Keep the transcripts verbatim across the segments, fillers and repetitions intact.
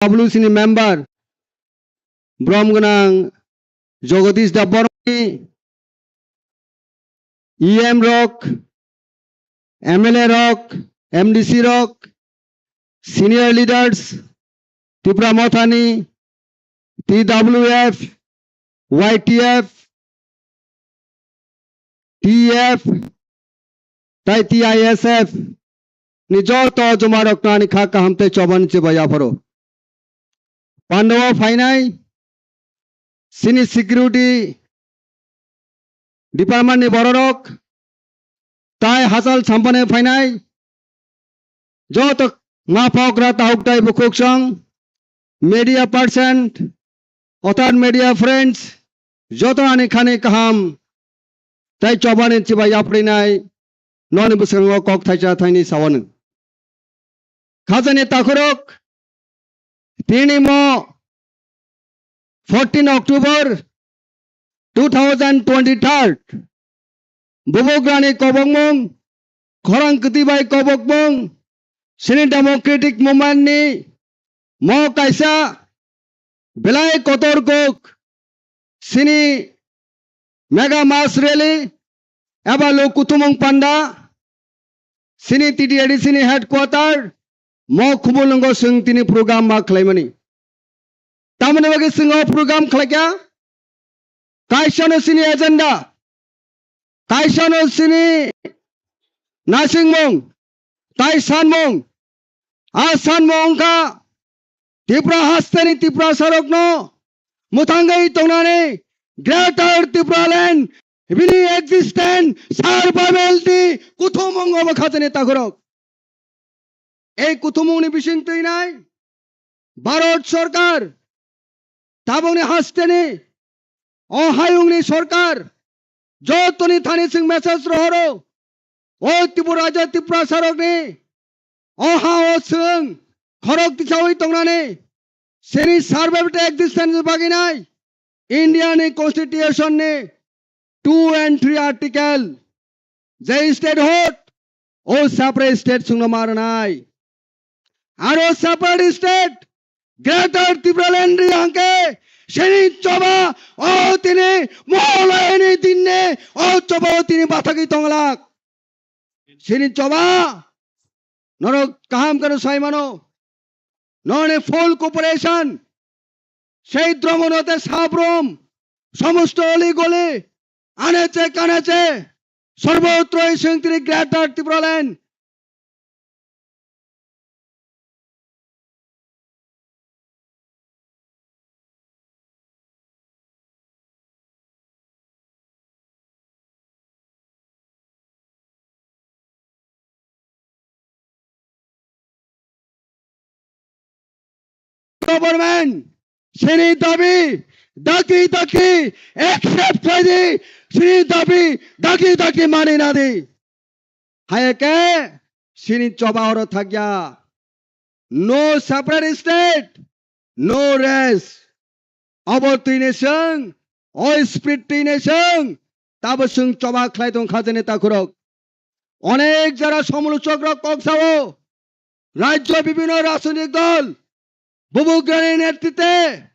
W C ni member, brom gwnang Jagadish Debbarma ni, E M rok, M L A rok, M D C rok, senior leaders, Tipra Mothani, T W F, Y T F, T F, tai T I S F ni joto juma rok nani kha kaham tei choba ni chiba yapharo. Pandao phainai chini security department ni bororok tai hachal sampane phainai joto ma pokra tahuk tai bukhuk song media person, other media friends, joto ani khani kaham tai chobani chiba yaprinai noni bwskango kok thaisa thaini sawano. Khajani takhurok tini mo fourteen October two thousand twenty-third, Bubugrani kobokmung, khorang kwtwi bai kobokmung, chini democratic movement ni mo kaisa belai kotor kok, chini mega mass rally eba lo kuthumung panda, chini T T A D C ni headquarter mo Khumulwngo chwng tini program ma khlaimani. Tamoni bagwi chwng o program khlaikha, kaisano chini agenda, kaisano chini nasingmung, tai sanmung, a sanmung wngkha Tipra hasteni Tiprasarokno mwthangwi tongnani Greater Tipraland bini existence survival ni kuthumung obo khajani takhurok. Ei kuthumungni bising twinai Bharat Sarkar, tabukni hasteni, o hayungni sarkar, jotoni thani chwng message rohoro, o Tripura Raja Tiprasarokni, o ha o chwng khorok tisawi tongnani, chini survival existence baginai, India ni constitution ni two and three article, je state hot, o separate state chwngno ma rwnai. Aro separate state, Greater Tipraland ri hangke, chini choba, o tini, moholayani dinne, o choba o tini bathagwi tonglak. Chini choba, norok kaham kano sai mano, noni full cooperation, sei dromonote sabrom, somosto oli goli, aneche kaneche, sorbotroi chwng tini Greater Tipraland Government chini dabi daki daki accept khlai di, chini dabi daki daki mani na di. Hai khe chini choba oro thakya. No separate state, no rest. Abo twini chwng, o spirit twini chwng, tabo chwng choba khlai tong kha jani takhurok. Onek jara somolochok rok kok sao, rajyo bibhinno rajnitik dol, Bubugrani netritwe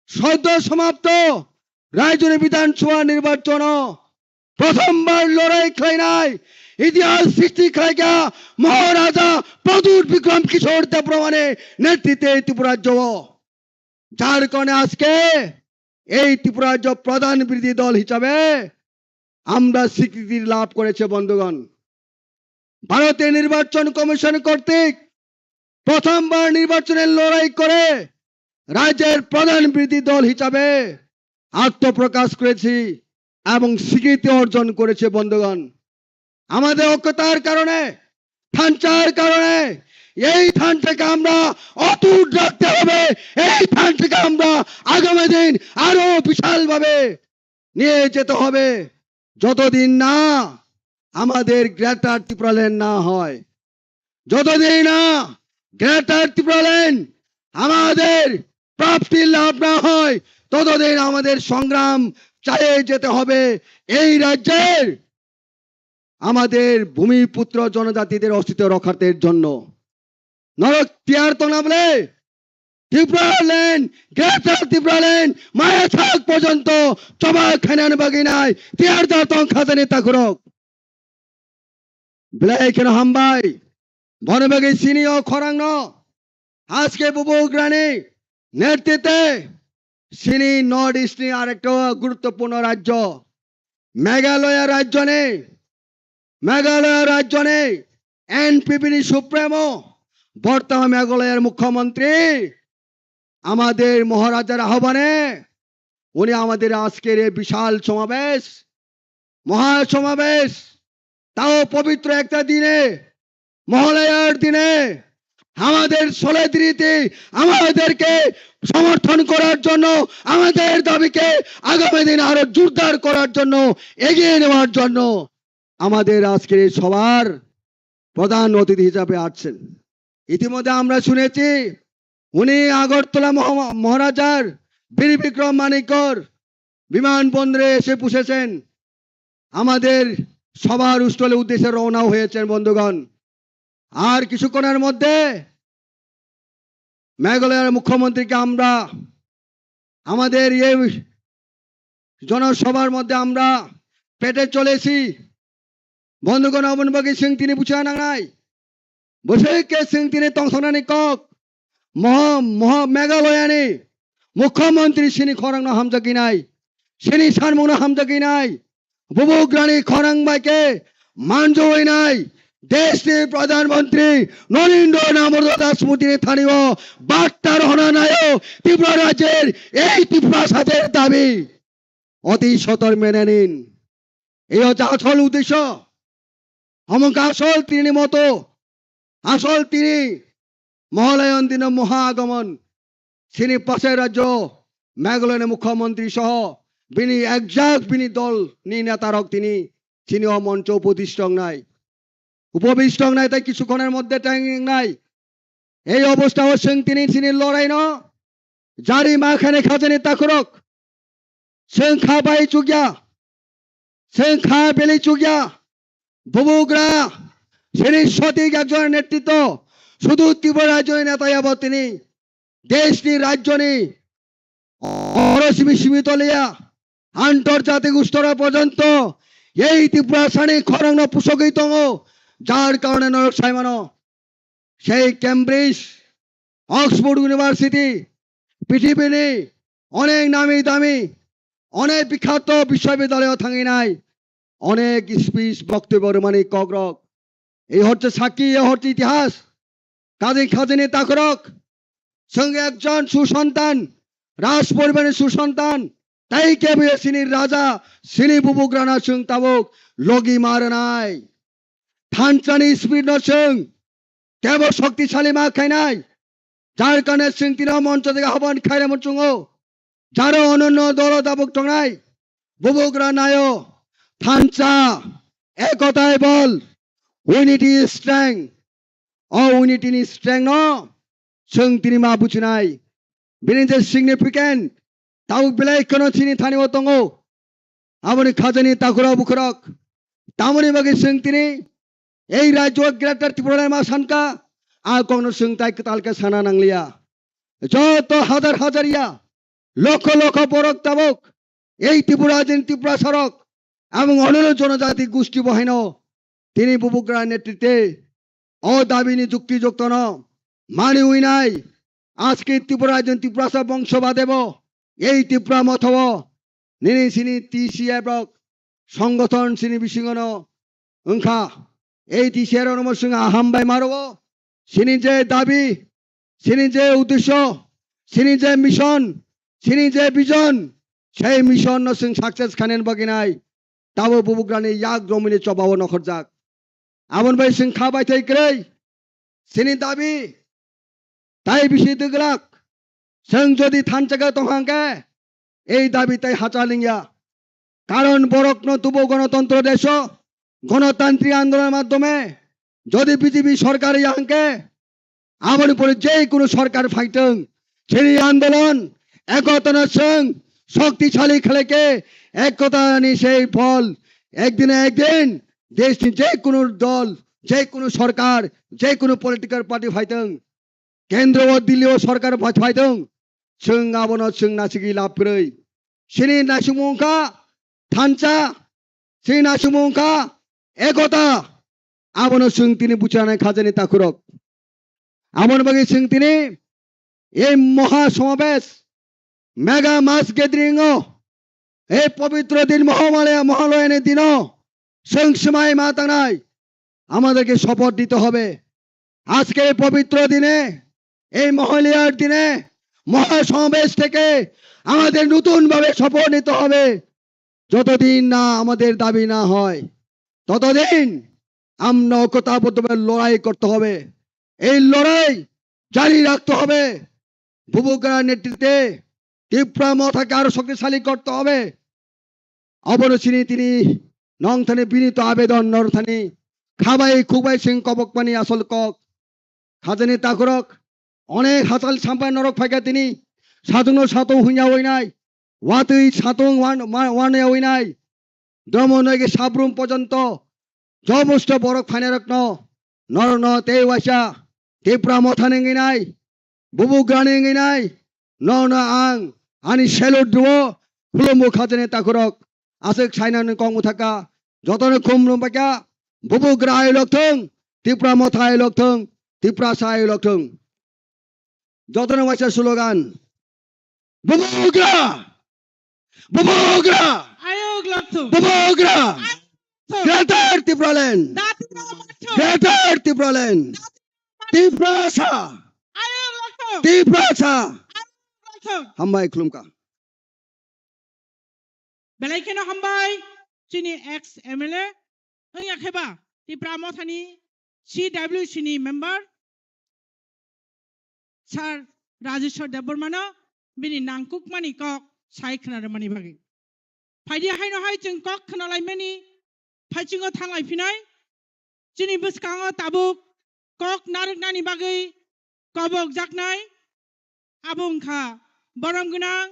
soddo somapto rajyoni Bidhan Sabha nirbachano prothombar lorai khlainai itihas srishti khlaikha Maharaja Pradyut Bikram Kishore Debbarmani netritwe Tripura rajyo. যার কারণে আজকে এই ত্রিপুরা রাজ্য প্রধান বিরোধী দল হিসাবে আমরা স্বীকৃতি লাভ করেছে বন্ধুগণ। ভারতের নির্বাচন কমিশন কর্তৃক প্রথমবার নির্বাচনের লড়াই করে রাজ্যের প্রধান বিরোধী দল হিসাবে আত্মপ্রকাশ করেছি এবং স্বীকৃতি অর্জন করেছে বন্ধুগণ। আমাদের ঐক্যতার কারণে, ঠান্সার কারণে এই ঠান্সাকে আমরা অটুট রাখতে হবে। এই ঠান্সাকে আমরা আগামী দিন আরো বিশালভাবে নিয়ে যেতে হবে। যতদিন না আমাদের গ্রেটার ত্রিপুরাল্যান্ড না হয়, যতদিন না গ্রেটার ত্রিপুরাল্যান্ড আমাদের প্রাপ্তি লাভ না হয়, ততদিন আমাদের সংগ্রাম চালিয়ে যেতে হবে এই রাজ্যের আমাদের ভূমিপুত্র জনজাতিদের অস্তিত্ব রক্ষার্থের জন্য। Norok tiyar tongna bole, Tipraland, Greater Tipraland, maya sak porjonto choba khainani bagwi nai tiyar da tong khajani takhurok. Belai kheno hambai. Bono bagwi chini o khorangno haske bubugrani netritwe chini North East ni arekta guruttopurno rajyo Meghalaya rajyoni, Meghalaya rajyoni N P P ni supremo, bortoma Meghalaya'r mukhyamantri, আমাদের মহারাজার আহ্বানে উনি আমাদের আজকের এই বিশাল সমাবেশ, মহাসমাবেশ, তাও পবিত্র একটা দিনে, মহালয়ার দিনে আমাদের solidarity, আমাদেরকে সমর্থন করার জন্য, আমাদের দাবিকে আগামী দিন আরো জোরদার করার জন্য, এগিয়ে নেওয়ার জন্য আমাদের আজকের এই সভার প্রধান অতিথি হিসাবে আসছেন। ইতিমধ্যে আমরা শুনেছি উনি আগরতলা মহা-, মহারাজার বীর বিক্রম মানিক্যর বিমানবন্দরে এসে পৌঁছেছেন, আমাদের সভার স্থলে উদ্দেশ্যে রওনা হয়েছেন বন্ধুগণ। আর কিছুক্ষণের মধ্যে মেঘালয়ের মুখ্যমন্ত্রীকে আমরা আমাদের এই জনসভার মধ্যে আমরা পেতে চলেছি। বন্ধুগণ, aboni bagwi chwng tini buchina nangnai. Bwswk khe chwng tini tongthoknani kok. Moha, moha Meghalayani mukhyamantri chini khorangno hamjagwi nai. Chini sanmungno hamjagwi nai. Bubugrani khorang bai khe manjui nai. Deshni Pradhan Mantri Narendra Damodar Das Modi ni thani o barta rohona naio Tripura rajyer ei Tiprasa der dabi. অতি সত্বর মেনে নিন। এই হচ্ছে আসল উদ্দেশ্য। Omo wngkha asol tini moto, asol tini Mohalayan dino moha agaman. Chini pasai rajyo Meghalaya ni mukhyamantri soho bini exact bini dol ni neta rok tini chini o moncho upodishto wngnai. Upodishto wngnai tei kichukhonor moddhe tang wngnai. Ei obostha o chwng tini chini lorai no jari ma khainai khajani takhurok. Chwng kha bai chukya, chwng kha belai chukya. Bubugra, chini sotik ekjon netritwo, sudu Tripura rajyoni neta ya bo tini. Deshni, rajyoni oro simi simi toliya, antorjatik stor porjonto ei Tiprasani khorangno pusogwi tongo, jar karone norok saimano. Sei Cambridge, Oxford University, pithibini onek nami dami, onek bikhato biswabidyalayo thanginai, onek speech boktobyo rwmani kokrok. Ei hocche sakki, ei hocche itihas. Kajei khajeni takhorok, chwng ekjon susantan, raj poribarni susantan, tei kebo chini raja, chini bubugrano chwng tabuk logi ma rwnai. Thansani speech no chwng kebo shoktisali ma khainai. Jar karone chwng tini o moncho jaga hoban khairamo chwngo. Jaro ononno dolo tabuk tongnai bubugra naio. Thansa, ekotai bol, unity is strength. O unity ni strength no chwng tini ma buchinai. Bini je significant, tabuk belai kheno chini thani o tongo. Aboni khajani takhura bukhurok. Tamoni bagwi chwng tini ei rajyo Greater Tripura ma sankha, a kokno chwng tai kwtal khe sana nangliya. Joto hajar hajar ya, lokho lokho borok tabuk ei Tripura din Tiprasarok, abong onoro jonojati gusti bo haino tini bubugra netritwe o dabini jukti joktono mani uinai. Ajke Tripura din Tiprasa bongso badebo ei Tipra mothobo nini sini T C F rok songothon sini bisingono wngkha. Ei T C F rokno chwng aham bai maro. Sini je dabi, sini je uddesho, sini je mission, sini je vision, sei mission no chwng success khainani bagwi nai tabo bubugrani yak romwini chobao nokhorjak. Aboni bai chwng kha bai thai kwrwi sini dabi tai bisi dwglak. Chwng jodi thansa khe tong hang khe ei dabi tai hachal wngya. Karon borokno tubo gonotontro desho, gonotantrik andolonni maddhome jodi B J P sorkar ya hang khe, aboni pore je kunu sorkar phaitwng, chini andolon ekotano chwng shoktisali khlai khe ekotani sei phol ekdin na ekdin deshni je kunu dol, je kunu sorkar, je kunu political party phaitwng, Kendro o Delhi o sorkar phai, phaithung, chwng abono chwng nasigwi lab kwrwi. Chini naisingmung wngkha thansa, chini naisingmung wngkha ekota. Abono chwng tini buchanai khajani takhurok. Aboni bagwi chwng tini ei moha somabesh, mega mass gathering o, ei pobitro din Mohamalaya, Mohaloyani dino chwng swmai ma tangnai, আমাদেরকে শপথ নিতে হবে। আজকে এই পবিত্র দিনে, এই মহালয়ার দিনে মহাসমাবেশ থেকে আমাদের নতুনভাবে শপথ নিতে হবে। যতদিন না আমাদের দাবি না হয়, ততদিন আমরা ঐক্যতাবদ্ধভাবে লড়াই করতে হবে। এই লড়াই জারি রাখতে হবে। বুবুগ্রার নেতৃত্বে ত্রিপুরা মথাকে আরো শক্তিশালী করতে হবে। Abono chini tini nongthani binito abedon, northani khabai khukbai chwng kobokmani asol kok. Khajani takhurok, onek hachal sampai norok phaikha tini, satungno satung hunya winai, watwi satung wan-, wa-, wania winai, domo noigi sabrum pojonto, jobosto borok phainairokno, norokno tei waisa Tipra mothani wngwi nai, Bubugrani wngwi nai, nono ang ani salute rwo, khulumbo khajani takhurok, aswk sainani kok mwthaka, jotono khulumbaikha, Bubugra ayolok thung, Tipra motha ayolok thung, Tiprasa ayolok thung. Jotono waisa slogan, Bubugra! Bubugra! Ayok lokthung. Bubugra! Ayok lokthung. Greater Tipraland! Dati lokthung. Greater Tipraland! Dati lokthung. Tiprasa! Ayok lokthung. Tiprasa! Ayok lokthung. Hambai khulumkha. Belai kheno hambai chini ex M L A wngya kheba Tipra mothani C W C ni member Sir Rajeshwar Debbarmano bini nangkukmani kok sai khwnarwmani bagwi. Phaidi haino hai chwng kok khwnalaimani phaichingo thanglai phinai. Chini bwskango tabuk kok narwknani bagwi kobok jaknai. Abo wngkha borom gwnang